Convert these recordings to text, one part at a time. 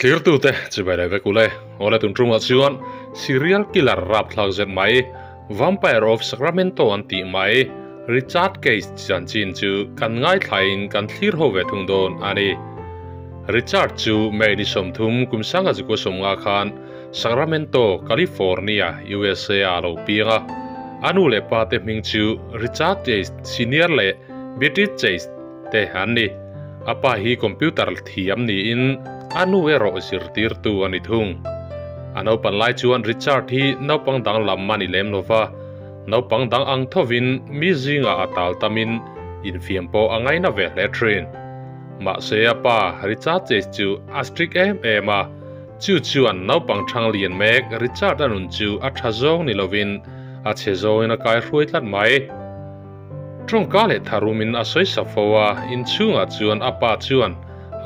Thlirtute chibai leh vek ule. Awle tun ṭumah chuan serial killer rapthlak zet mai Vampire of Sacramento an tih mai Richard Case chanchin chu kan ngaithlain kan thlir ho ve thung dawn a ni. Richard chu May ni 30 kum sanga zikua 50 khan Sacramento, California, USA ah a lo piang a. A nu leh pa te hming chu Richard Chase Senior leh Beatrice Chase te an ni. A pa hi computer thiam niin a nu erawh zirtirtu a ni thung. A naupan lai chuan Richard hi naupang dang lam a ni lem lo va, naupang dang ang thovin mi zingah a tal tamin infiam pawh a ngaina ve hle thin. Mahse a pa Richard Chase chu a strict em em a, chu chuan naupang thang lian mek Richard a nun chu a tha zawng ni lovin a chhe zawngin a kaihruai tlat mai. Tawngka leh tharumin a sawi sa fo a, inchhungah chuan a pa chuan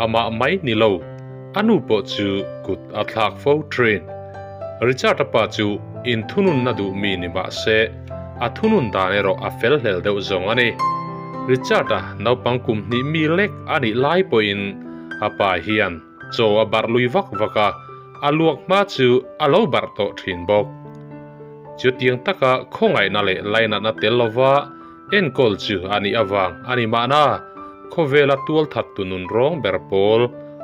amah mai ni lo, a nu pawh chu kut a thlak fo thin. Richard-a pa chu inthununna duh mi ni mah se, a thunun dan erawh a fel hlel deuh zawng a ni. Richard-a naupang kum hnih mi lek a nih lai pawhin a pa hian chaw a barh lui vak vak a, a luak hma chu a lo barh tawh thin bawk. Chutiang taka khawngaihna leh lainatna tel lova enkawl chu a nih avang a ni mahna, khawvela tualthat tu nun rawng ber pawl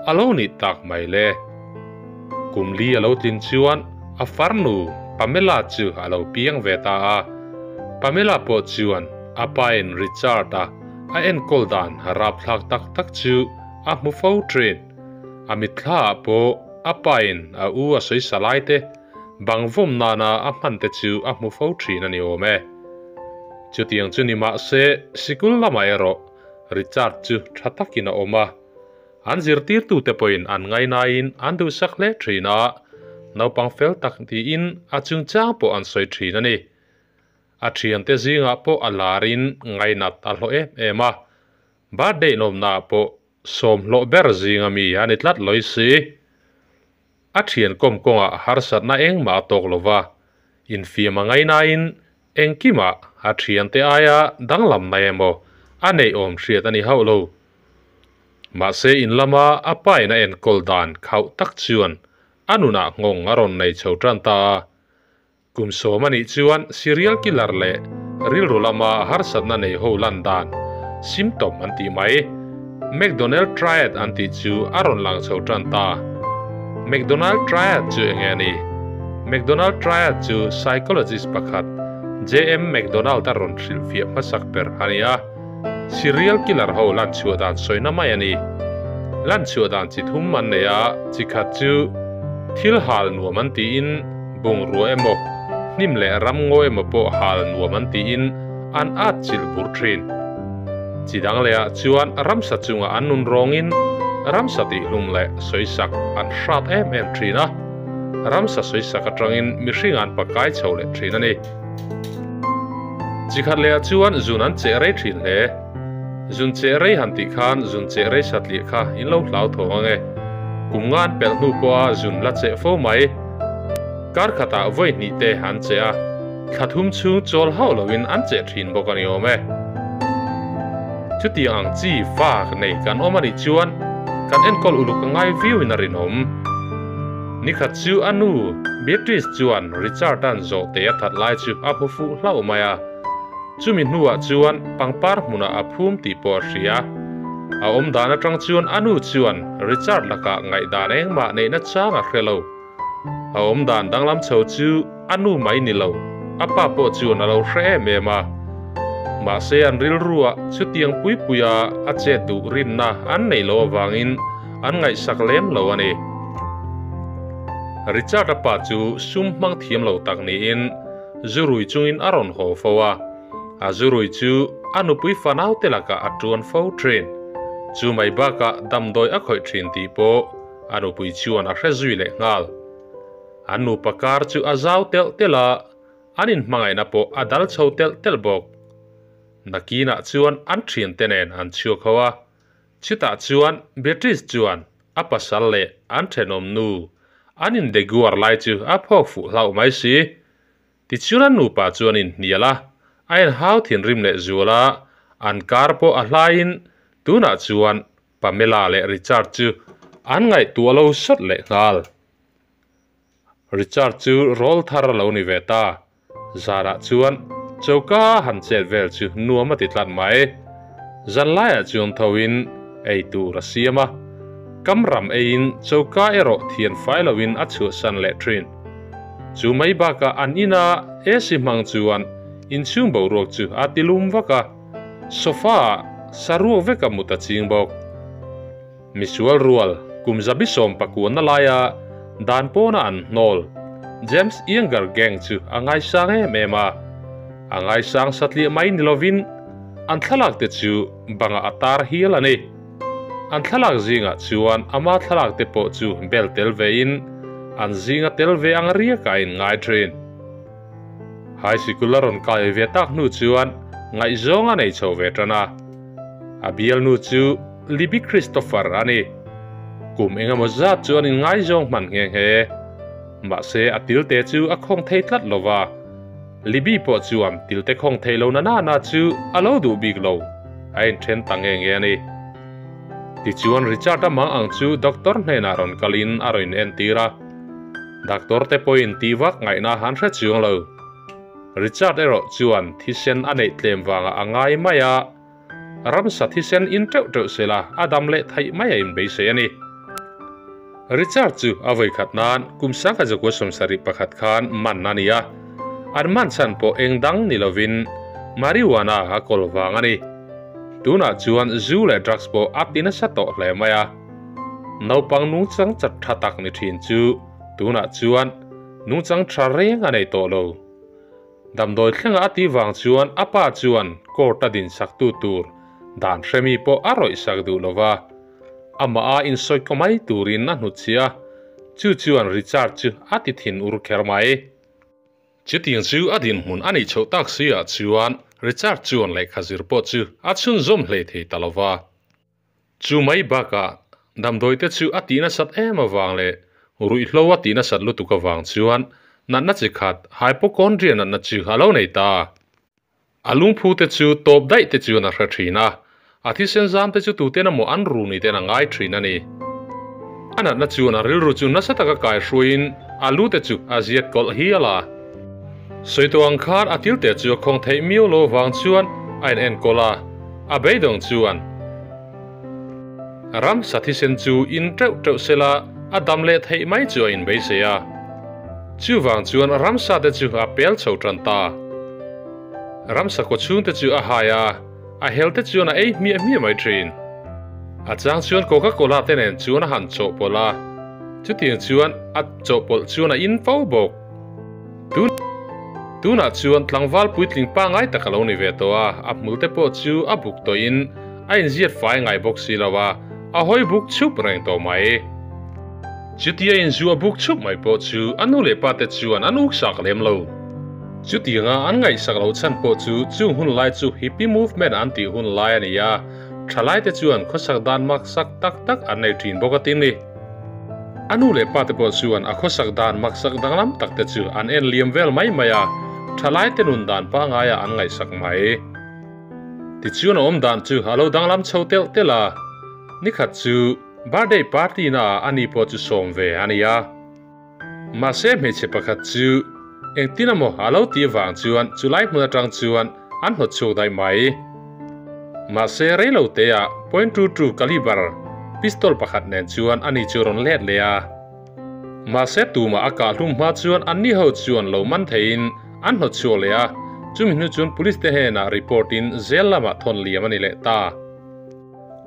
a lo nih tak mai le. Kum li a lo tlin chuan a farnu Pamela chu a lo piang ve ta a. Pamela pawh chuan a pain Richard-a a enkawl dan rapthlak tak tak chu a hmu fo thin. A mitthlaah pawh a pain a u a sawisa lai te, Bang vawm nana a hman te chu a hmu fo thin a ni awm e. Chutiang chu ni mah se, sikul lamah erawh Richard chu tha takin a awm a. An zirtirtute pawhin an ngainain an duhsak hle thin a, naupang fel tak tiin a chungchang pawh an sawi thin a ni. A thiante zingah pawh a larin ngainat a hlawh em em a, birthday nawmnaah pawh Sawmhlawh ber zinga mi a ni tlat lawi si. A thian kawm kawngah harsatna engmah a tawk lo va, infiam a ngainain engkimah a thiante aia danglam mai emaw a neih awm hriat a ni hauh lo. Mahse in lama a pain a enkawl dan khauh tak chuan a nunah nghawng a rawn nei chho tan ta a. Kum 10 a nih chuan serial killer leh rilru lama harsatna nei ho lan dan, symptom an tih mai, McDonald Triad an tih chu a rawn lang chho tan ta. McDonald Triad chu enge a ni? McDonald Triad chu psychologist pakhat JM McDonald a rawn hrilhfiah hmasak ber a ni a, serial killer ho lan chhuah dan sawina mai a ni. Lan chhuah dan chi thum an nei a, chi khat chu thil hal nuam an tiin, Bungrua emaw, hnim leh ramngaw emaw pawh hal nuam an tiin an at chilh bur thin. Chi dang lehah chuan ramsa chungah an nun rawngin ramsa tihhlum leh sawisak an hrat em em thin a, ramsa sawisak atangin mihring an pakai chho leh thin a ni. Chi khat lehah chuan zun an cheh rei thin hle. Zun cheh rei han tih khan zun cheh rei satliah kha in lo hlau thawng ang e. Kum nga an pelh hnu pawha zun la cheh fo mai. Kar khatah vawi hnih te an cheh a, thla thum chhung chawl hauh loin an cheh thin bawk a ni awm e. Chutiang ang chi fa nei kan awm a nih chuan kan enkawl uluk a ngai viauin a rinawm. Nikhat chu a nu Beatrice chuan Richard-a'n zawhte a that lai chu a hmu fuh hlauh mai a. Chumi hnuah chuan pangpar hmunah a phum tih pawh a hria. A awm dan atang chuan a nu chuan Richard lakah ngaihdan engmah neihna chang a hre lo. A awm dan danglam chho chu a nu mai ni lo, a pa pawh chuan a lo hre em em a. Mahse an rilruah chutiang pui puia a chet duh rinna an neih loh avangin an ngaihsak lem lo a ni. Richard-a pa chu sum hmang thiam lo tak niin, Zurui chungin a rawn haw fo a, a zurui chu a nupui fanaute lakah a tuan fo thin. Chu mai bakah damdawi a khawih thin tih pawh a nupui chuan a hre zui leh nghal. An nupa kar chu a zau telh telh a, an inhmangaihna pawh a dal chho telh telh bawk. Nakinah chuan an thiante nen an chhuak ho a, chutah chuan Beatrice chuan A pasal leh an thenawm nu an indeguar lai chu a phawk fuh hlauh mai si. Tichuan an nupa chuan inhnial a, a inhau thinrim leh zual a, an kar pawh a hlaiin tunah chuan Pamela leh Richard chu An ngaihtuah lo sawt lehnghal. Richard chu rawlthar a lo ni ve ta. Zanah chuan choka han chet vel chu nuam a ti tlat mai. Zanlaiah chuan thoin ei tur a siam a, kam ram eiin choka erawh thian fai loin a chhuahsan leh thin. Chu mai bakah an ina AC hmang chuan inchhung boruak chu a ti lum vak a, sofa-ah saruak vek a mut a ching bawk. Misual rual kum zabi sawm pakuanna laia dan pawna an hnawl James Younger gang chu a ngaisang em em a. A ngaisang satliah mai ni lovin an thlalak te chu bangah a tar hial a ni. An thlalak zingah chuan ama thlalak te pawh chu bel tel vein an zinga tel ve ang riak a inngai thin. High sikul a rawn kai ve tak hnu chuan ngaihzawng a nei chho ve tan a. A bialnu chu Libby Christopher a ni. Kum engemaw zat chu an inngaizawng hman nghe nghe. Mahse a tilte chu a khawng thei tlat lo va. Libby pawh chuan tilte khawng thei lo na nana chu a lo duh bik lo. A inthen ta nghe nghe a ni. Tichuan Richard-a mang ang chu doctor hnenah rawn kalin a rawn inentir a. Doctor te pawhin tih vak ngaihna an hre chuang lo. Richard erawh chuan thisen a neih tlem vangah a ngai mai a, ramsa thisen in teuh teuh sela a dam leh theih mai a inbeisei a ni. Richard chu a vawikhat nan kum sangkhat zakua sawmsarih pakhat khan man a ni a, an man chhan pawh eng dang ni lovin marijuana a kawl vang a ni. Tunah chuan zu leh drugs pawh a ti nasa tawh hle mai a, naupang nungchang chat tha tak ni thin chu tunah chuan Nungchang tha reng a nei tawh lo. Damdawi thlenga a tih vang chuan a pa chuan court a din saktu tur dan hremi pawh a rawih sak duh lo va, amah a insawi kaw mai turin a hnutchhiah a, chu chuan Richard chu a ti thin ur kher mai. Chutiang chu a dinhmun a nih chhoh tak si ah chuan Richard chuan lehkha zir pawh chu a chhunzawm hlei thei ta lo va. Chu mai bakah damdawi te chu a tih nasat em avang leh ruihhlo a tih nasat lutuk avang chuan natna chi khat hypochondria natna chu a lo nei ta. A lungphu te chu tawp daih te chuan a hre thin a, a thisen zam te chu tuten emaw an ru ni ten a ngai thin a ni. A natna chuan a rilru chu nasa taka kai hruaiin a lu te chu a ziat kawlh hial a. Sawi tawh ang khan a tilte chu a khawng theih miau lo vang chuan a in enkawl a. A beidawng chuan ramsa thisen chu in teuh teuh sela a dam leh theih mai chu a inbeisei a. Chuvang chuan ramsa te chu a pel chho tan ta. Ramsa kaw chhung te chu a hai a, a hel te chuan a ei hmiah hmiah mai thin. A chang chuan Coca Cola te nen chuan a han chawhpawlh a, chutiang chuan a chawhpawlh chuan a in fo bawk. Tun tunah chuan tlangval puitling pangai tak a lo ni ve tawh a, a hmul te pawh chu a buk tawhin a inziat fai ngai bawk si lo a, a hawi buk chhup reng tawh mai. Chutia inzu a buk chhup mai pawh chu a nu leh pa te chuan an uksak lem lo. Chutianga an ngaihsak loh chhan pawh chu chung hun lai chu hippie movement an tih hun lai a ni a, thalai te chuan khawsak dan maksak tak tak an nei thin bawk a tin ni. A nu leh pa te pawh chuan a khawsak dan maksak danglam tak te chu an en liam vel mai mai a, thalai te nun dan pangaia an ngaihsak mai. Tichuan a awm dan chu a lo danglam chho telh telh a, nikhat chu birthday party na ah ani pawh chu sawm ve a ni a. Mahse hmeichhe pakhat chu engtin emaw a lo tih avang chuan chulai hmun atang chuan an hnawt chhuak daih mai. Mahse reilo teah point two two caliber pistol pakhat nen chuan ani chu rawn let leh a. Mahse tumah a kah hlum hma chuan anni ho chuan lo man theiin an hnawt chhuak leh a, chumi hnu chuan police te hnenah report in zel lamah thawn liam a ni leh ta.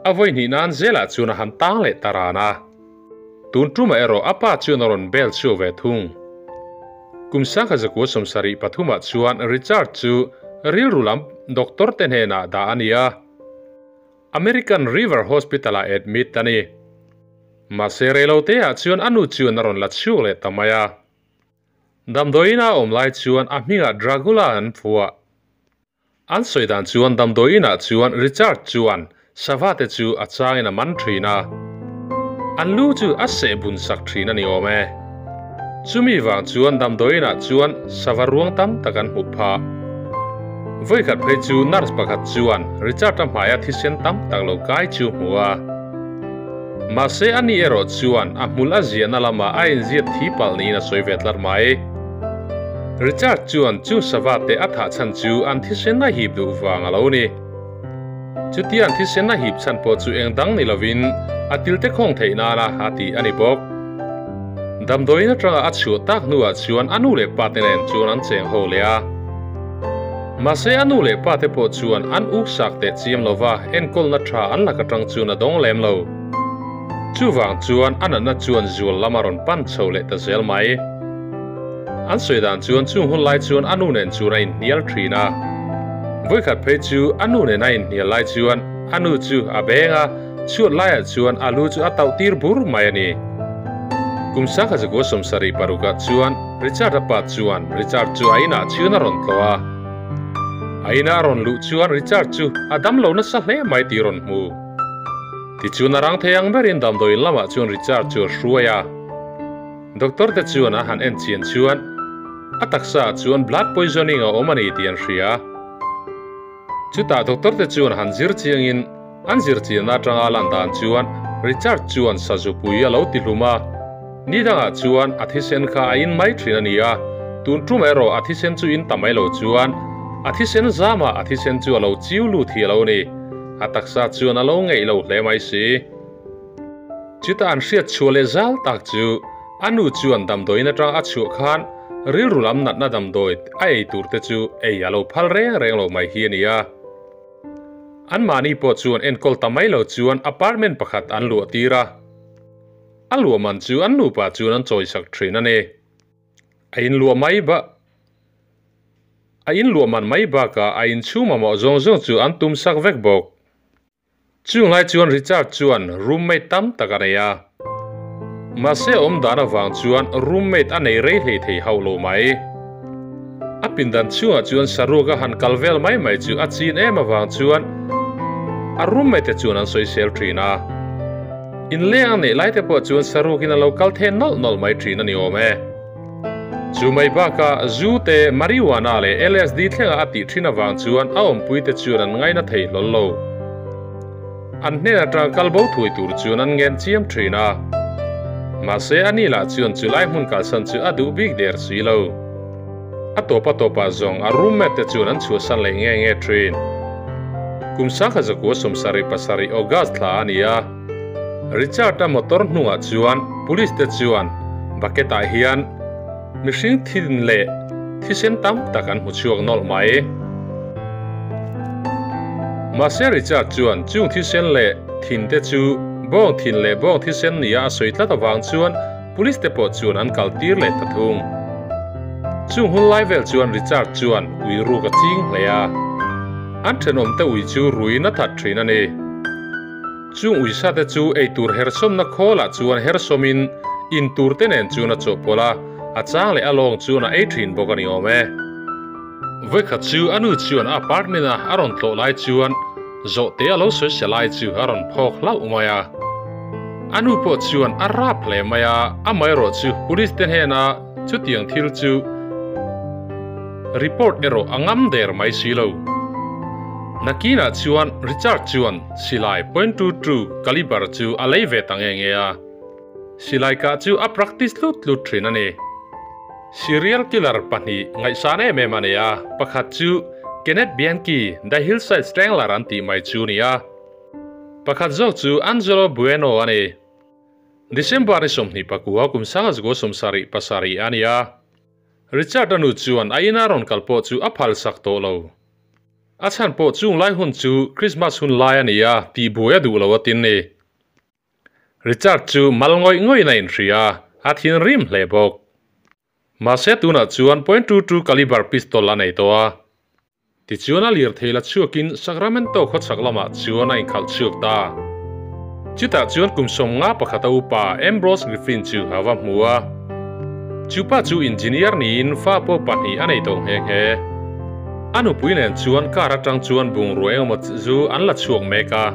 A vawi hnih nan zelah chuan a han tang leh ta ran a. Tun tumah erawh a pa chuan a rawn bel chhuak ve thung. Kum sangkhat zakua sawmsarih pathumah chuan Richard chu rilru lam doctor te hnenah dah a ni a, American River Hospital-ah admit a ni. Mahse reiloteah chuan a nu chuan a rawn la chhuak leh ta mai a. Damdawiin-a awm lai chuan a hmingah Dragula an phuah. An sawi dan chuan damdawi inah chuan Richard chuan sava te chu a changin a man thin a, an lu chu a seh bun sak thin a ni awm e. Chumi vang chuan damdawi inah chuan sava ruang tam tak an hmuh phah. Vawikhat phei chu nurse pakhat chuan Richard-a hmaia thisen tam tak lo kai chu hmu a. Mahse ani erawh chuan a hmul a ziahna lamah a inziat thi palh niin a sawi ve tlat mai. Richard chuan chung sava te a thah chhan chu an thisen a hip duh vang a lo ni. Chutia an thisen a hip chhan pawh chu eng dang ni lovin a tilte khawng theih nana a tih a ni bawk. Damdawiin atanga a chhuah tak hnuah chuan a nu leh pa te nen chuan an cheng ho leh a. Mahse a nu leh pa te pawh chuan an uksak teh chiam lova enkawlna tha an lak atang chuan a dawng lem lo. Chuvang chuan a natna chuan zual lam a rawn pan chho leh ta zel mai. An sawi dan chuan chung hun lai chuan a nu nen chuan a inhnial thin a. Vawikhat phei chu a nu nen a inhnial lai chuan a nu chu a beng a, chhuat laiah chuan a lu chu a tauh tir bur mai a ni. Kum sangkhat zakua sawmsarih parukah chuan Richard-a pa chuan Richard chu a inah chhun a rawn tlawh a. A ina a rawn luh chuan Richard chu a damlo nasa hle mai tih rawn hmu. Tichuan a rang thei ang berin damdawiin lamah chuan Richard chu a hruai a. Doctor te chuan a han en chian chuan a taksa ah chuan blood poisoning a awm a ni tih an hria. Chutah doctor te chuan han zir chiangin an zir chianna atanga lan dan chuan Richard chuan sazupui a lo ti hlum a, ni dangah chuan a thisen kha a in mai thin a ni a, tun tum erawh a thisen chu in ta mai lo chuan a thisen zamah a thisen chu a lo chiu lut hi a lo ni. A taksa chuan a lo ngeih lo hle mai si. Chutah an hriat chhuah leh zal tak chu a nu chuan damdawiin atang a chhuah khan rilru lam natna damdawi a ei tur te chu ei a lo phal reng reng lo mai hi a ni a. Anmahni pawh chuan enkawl ta mai lo chuan apartment pakhat an luah tir a. A luah man chu an nupa chuan an chawisak thin a ni. A inluah mai ba a inluah man mai bakah a inchhung mamawh zawng zawng chu an tum sak vek bawk. Chung lai chuan Richard chuan roommate tam tak a nei a. Mahse awm dan avang chuan roommate a nei rei hlei thei hauh lo mai. A pindan chhungah chuan saruak a han kal vel mai mai chu a chin em avang chuan a roommate te chuan an sawisel thin a. Inleng a neih lai te pawh chuan saruakin a lo kal the nawlh nawlh mai thin a ni awm e. Chu mai bakah zu te, marijuana leh LSD thlenga a tih thin avang chuan a awmpuite chuan an ngaina thei hlawl lo. An hnen atanga kal bo thui tur chuan an ngen chiam thin a. Mahse a ni lah chuan chu lai hmun kalsan chu a duh bik der si lo. A tawp a tawpah zawng a roommate te chuan an chhuahsan leh nge nge thin. Kum sangkhat zakua 77 August thla a ni a. Richard-a motor hnungah chuan police te chuan bucket ah hian mihring thin leh thisen tam tak an hmu chhuak nawlh mai. Mahse Richard chuan chung thisen leh thin te chu bawng thin leh bawng thisen nia a sawi tlat avang chuan police te pawh chuan an kal tir leh ta thung. Chung hun lai vel chuan Richard chuan ui ruk a ching hle a, an thenawmte ui chu ruiin a that thin a ni. Chung uisa te chu eitur hersawmna khawlah chuan hersawmin in tur te nen chuan a chawhpawlh a, a chang leh a lawng chuan a ei thin bawk a ni awm e. Vawikhat chu a nu chuan a apartment a a rawn tlawh lai chuan zawhte a lo sawi se lai chu a rawn phawk hlauh mai a. A nu pawh chuan a rap hle mai a, amaherawh chu police te hnena chutiang thil chu report erawh a ngam der mai si lo. Nakinah chuan Richard chuan Silai point two two caliber chu a lei ve ta nge nge a, silai kah chu a practice tlut tlut thin a ni. Serial killer pahnih ngaihsan em em a nei a, pakhat chu Kenneth Bianchi, The Hillside Strangler an tih mai chu ni a, pakhat zawk chu Angelo Buono a ni. December ni 29 kum 1977 a ni a, Richard-a nu chuan a ina rawn kal pawh chu a phalsak tawh lo. A chhan pawh chung lai hun chu Christmas hun lai a ni a, tih buai a duh lo a tin ni. Richard chu mal ngawih ngawih in a inhria a, a thinrim hle bawk. Mahse tunah chuan point two two caliber pistol a nei tawh a. Tichuan a lirthei la chhuakin Sacramento khawchhak lamah chuan a inkhalh chhuak ta. Chutah chuan kum 51 a upa Ambrose Griffin chu a va hmu a. Chu pa chu engineer niin fa pawh pahnih a nei tawh nghe nghe. A nupui nen chuan car atang chuan bungrua engemaw chu an la chhuak mek a.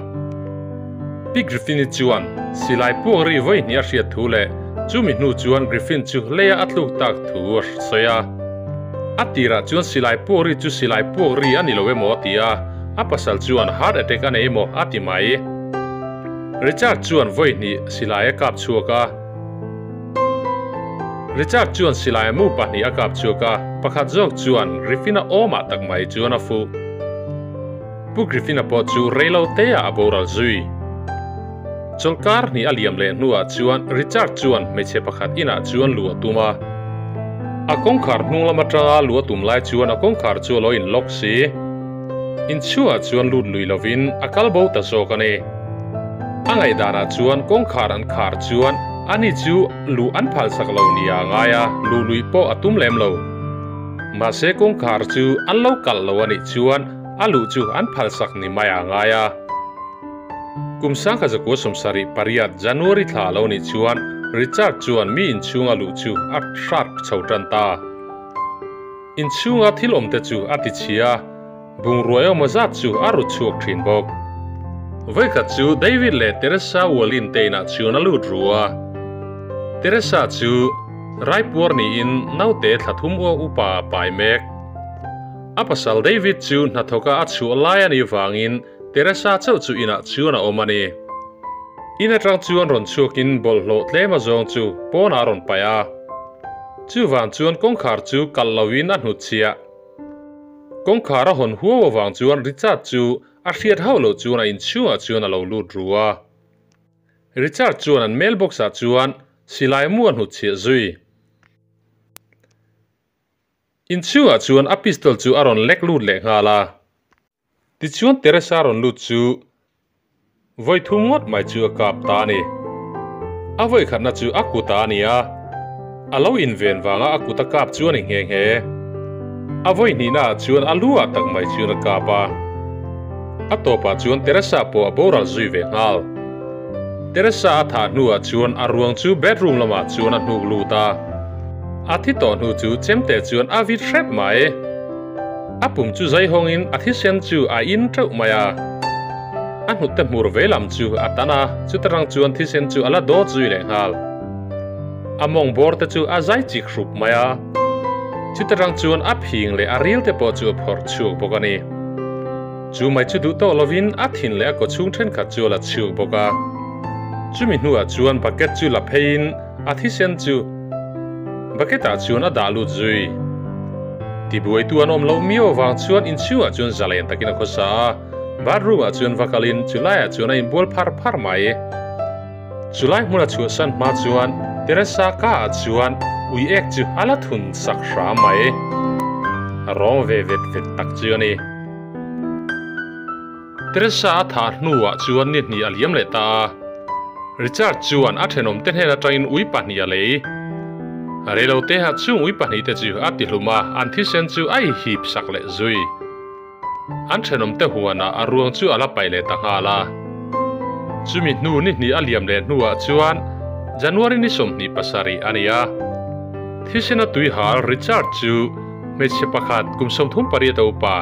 Pi Griffin-i chuan silai puak ri vawi hnih a hriat thu leh chumi hnu chuan Griffin chu leia a tluk tak thu a sawi a. A tirah chuan silai puak ri chu silai puak ri a ni lo emaw a ti a, a pasal chuan heart attack a nei emaw a ti mai. Richard chuan vawi hnih silai a kap chhuak a. Richard chuan silai mu pahnih a kap chhuak a, pakhat zawk chuan Griffin-a awmah tak mai chuan a fuh. Pu Griffin-a pawh chu reilo teah a boral zui. Chawlhkar hnih a liam leh hnuah chuan Richard chuan hmeichhe pakhat inah chuan luh a tum a. A kawngkhar hnung lam atanga luh a tum lai chuan a kawngkhar chu a lo in lock si. Inchhungah chuan lut lui lovin a kal bo ta zawk a ni. A ngaihdanah chuan kawngkhar an khar chuan ani chu luh an phalsak lo nia a ngai a, luh luih pawh a tum lem lo. Mahse kawngkhar chu an lo kalh lo a nih chuan a luh chu an phalsak ni mai a ngai a. Kum sangkhat zakua sawmsarih pariat January thla a lo nih chuan Richard chuan mi inchhunga luh chu a hrat chho tan ta. Inchhunga thil awmte chu a ti chhia a, bungrua emaw zat chu a rut chhuak thin bawk. Vawikhat chu David leh Teresa Wallin te inah chuan a lut ru a. Teresa chu raipuar niin naute thla thum uang upa a pai mek. A pasal David chu hnathawka a chhuah lai a nih vangin Teresa chauh chu inah chuan a awm a ni. In atang chuan rawn chhuakin bawlhhlawh tlem azawng chu pawnah a rawn paih a. Chuvang chuan kawngkhar chu kalh loin a hnutchhiah. Kawngkhar a hawn huau avang chuan Richard chu a hriat hauh loh chuan a inchhungah chuan a lo lut ru a. Richard chuan an mailbox ah chuan silai mu a hnutchhiah zui. Inchhungah chuan a pistol chu a rawn lek lut leh nghal a. Tichuan Teresa rawn lut chu vawi thum ngawt mai chu a kap ta a ni. A vawi khatna chu a kut a ni a, a lo inven vanga a kut a kap chu a ni nghe nghe. A vawi hnihna ah chuan a lu ah tak mai chuan a kap a. A tawpah chuan Teresa pawh a boral zui ve nghal. Teresa a thah hnuah chuan a ruang chu bedroom lamah chuan a hnuk lut a. A thi tawh hnu chu chemte chuan a vit hrep mai. A pum chu zai hawngin a thisen chu a in teuh mai a. A hnute hmur vei lam chu a tan a, chuta rang chuan thisen chu a la dawt zui leh nghal. A mawng bawr te chu a zai chik hrup mai a, chuta rang chuan a phing leh a ril te pawh chu a phawrh chhuak bawk a ni. Chu mai chu duh tawh lovin a thin leh a kawchhung thenkhat chu a la chhuak bawk a. Chumi hnuah chuan bucket chu la pheiin a thisen chu bucket ah chuan a dah lut zui. Tibuaitu an awm loh miau avang chuan inchhungah chuan zalen takin a khawsa a, bathroom ah chuan va kalin chulaiah chuan a inbual phar phar mai. Chulai hmun a chhuahsan hma chuan Teresa ka ah chuan ui ek chu a la thun sak hram mai. A rawng ve vet vet tak chu a ni. Teresa a thah hnuah chuan ni hnih a liam leh ta a. Richard chuan a thenawmte hnen atangin ui pahnih a lei. Reiloteha chung ui pahnihte chu a tihlum a, an thisen chu a ihip sak leh zui. An thenawmte huanah a ruang chu a la paih leh ta nghal a. Chumi hnu ni hnih a liam leh hnuah chuan January ni 27 a ni a. Thisena tuihal Richard chu hmeichhe pakhat kum 38 a upa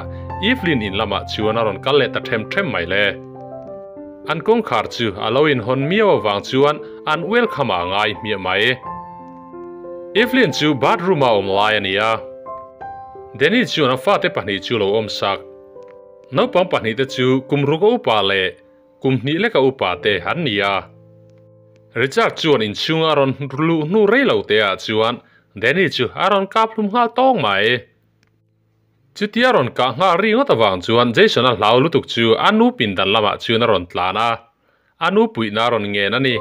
Evelyn in lamah chuan a rawn kal leh ta them them mai le. An kawngkhar chu a lo inhawn miau avang chuan an welcome ah a ngai hmiah mai. Evelyn chu bathroom ah awm lai a ni a. Danny chuan a fate pahnih chu lo awm sak. Naupang pahnihte chu kum ruk a upa leh kum hnih leka upa te an ni a. Richard chuan inchhunga a rawn luh hnu rei lo te ah chuan Danny chu a rawn kap hlum nghal tawng mai. Chutia rawn kah nghal ri ngawt avang chuan Jason-a hlau lutuk chu a nu pindan lamah chuan a rawn tlan a. A nu puihna a rawn ngen a ni.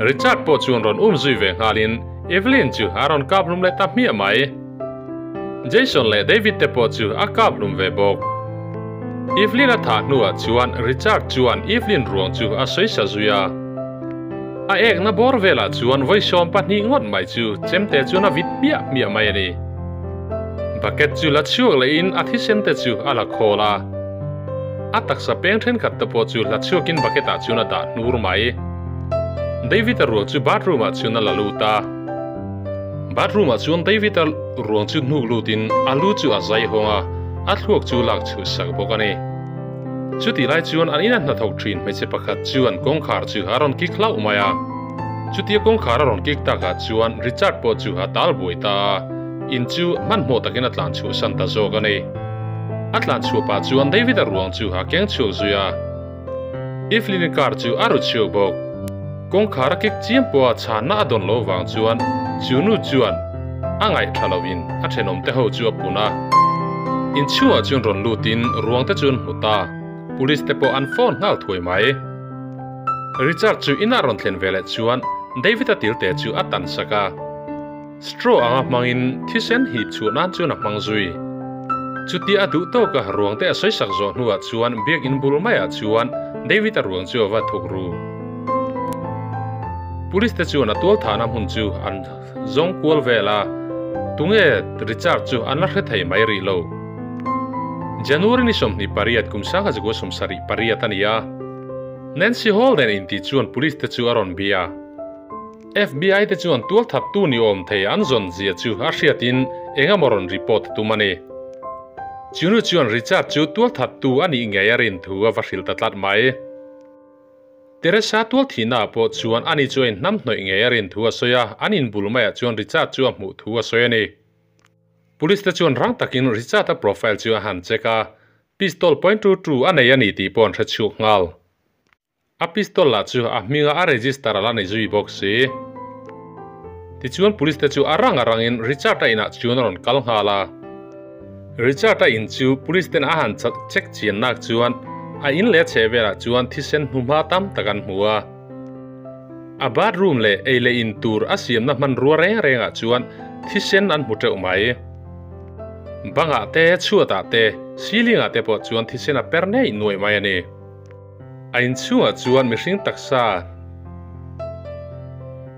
Richard pawh chuan rawn um zui ve nghalin Evelyn chu a rawn kap hlum leh ta hmiah mai. Jason leh David te pawh chu a kap hlum ve bawk. Evelyn a thah hnuah chuan Richard chuan Evelyn ruang chu a sawi sa zui a. A ekna bawr velah chuan vawi 12 ngawt mai chu chemte chuan a vit hmiah hmiah mai a ni. Bucket chu la chhuak lehin a thisen te chu a la khawl a. A taksa peng thenkhat te pawh chu hla chhuakin bucket ah chuan a dah hnur mai. David-a ruang chu bathroom ah chuan a la lut a. Bathroom ah chuan David-a ruang chu hnuk lutin a lu chu a zai hawng a, a thluak chu lak chhuh sak bawk a ni. Chutih lai chuan an ina hnathawk thin hmeichhe pakhat chuan kawngkhar chu a rawn kik hlauh mai a. Chutia kawngkhar a rawn kik takah chuan Richard pawh chu a tal buai ta a, in chu hmanhmawh takin a tlan chhuahsan ta zawk a ni. A tlan chhuah pah chuan David-a ruang chu a keng chhuak zui a. Evelyn-i car chu a ru chhiau bawk. Kawngkhar a kik chiam pawha chhanna a dawn lo vang chuan chu nu chuan a ngaih tha loin a thenawm te ho chu a pun a. Inchhungah chuan rawn lutin ruang te chu an hmu ta. Police te pawh an phone nghal thuai mai. Richard chu inah rawn thlen ve leh chuan David-a tilte chu a tan sak a. Straw anga hmangin thisen hip chhuah nan chuan a hmang zui. Chutia a duh tawka ruang te a sawi sak zawh hnuah chuan biakinn bul maiah chuan David-a ruang chu a va thuk ru. Police te chuan a tualthahna hmun chu an zawng kual vel a, tunge Richard chu an la hre thei mai rih lo. January ni 28 kum 1978 a ni a, Nancy Holden intih chuan police te chu a rawn bia. FBI te chuan tualthattu ni awm thei an zawn zia chu a hriatin eng emaw rawn report a tum a ni. Chunu chuan Richard chu tualthattu a nih ngei a rin thu a va hrilh ta tlat mai. Teresa tualthihnaah pawh chuan ani chu a inhnamhnawih ngei a rin thu a sawi a, an inbul maiah chuan Richard chu a hmuh thu a sawi a ni. Police te chuan rang takin Richard-a profile chu a han check a, pistol point two two a nei a ni tih pawh an hre chhuak nghal. A pistol lah chu a hminga a register a la ni zui bawk si. Tichuan police te chu a rang a rangin Richard-a inah chuan a rawn kal nghal a. Richard-a in chu police ten a han check chian nak chuan a in leh a chheh velah chuan thisen hnuhma tam tak an hmu a. A bathroom leh ei leh in tur a siamna hmanrua reng rengah chuan thisen an hmu teuh mai. Bangah te, chhuatah te, ceiling ah te pawh chuan thisen a per neih nuaih mai a ni. A inchhungah chuan mihring taksa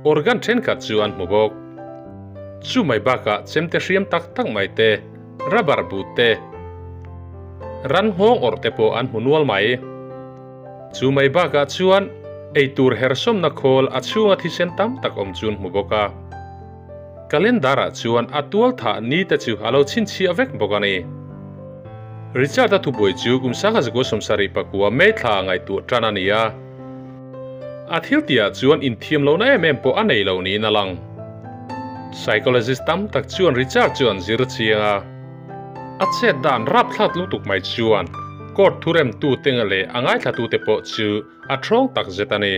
organ thenkhat chu an hmu bawk. Chu mai bakah chemte hriam tak tak mai te, rubber boot te, ran nghawng awrh te pawh an hmu nual mai. Chu mai bakah chuan eitur hersawmna khawl a chhunga thisen tam tak awm chu an hmu bawk a. Calendar ah chuan a tual thah ni te chu a lo chhinchhiah vek bawk a ni. Richard-a thubuai chu kum 1974 May thla ngaihtuah tan a ni a. A thil tihah chuan inthiam lohna em em pawh a nei lo niin a lang. Psychologist tam tak chuan Richard chu an zir chiang a. A chet dan rapthlak lutuk mai chuan court thuremtu te leh a ngaithlatute pawh chu a thawng takzet a ni.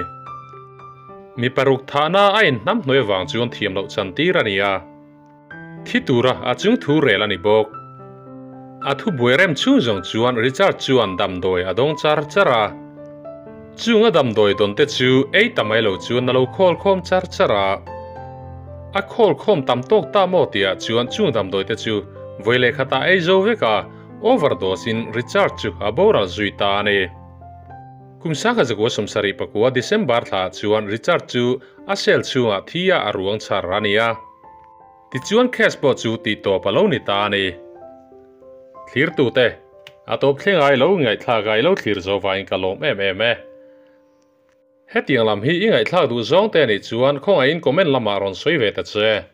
Mi paruk thahna a inhnam hnuai avang chuan thiam loh chan tir a ni a, thi tura a chung thu rel a ni bawk. A thu buai rem chhung zawng chuan Richard chuan damdawi a dawng char char a, chung a damdawi dawn te chu ei ta mai lo chuan a lo khawl khawm char char a. A khawl khawm tam tawk ta maw tihah chuan chung damdawi te chu vawi leh khatah ei zo vek a, overdose in Richard chu a boral zui ta a ni. Kum 1974 December thla chuan Richard chu a cell chhungah thi a a ruang chhar a ni a. Tichuan case pawh chu tihtawp a lo ni ta a ni. Thlirtute, a tawp thleng ai lo ngaihthlak a i lo thlir zo vangin ka lawm em em e. Hetiang lam hi i ngaihthlak duh zawng te anih chuan khawngaihin comment lamah rawn sawi ve ta che.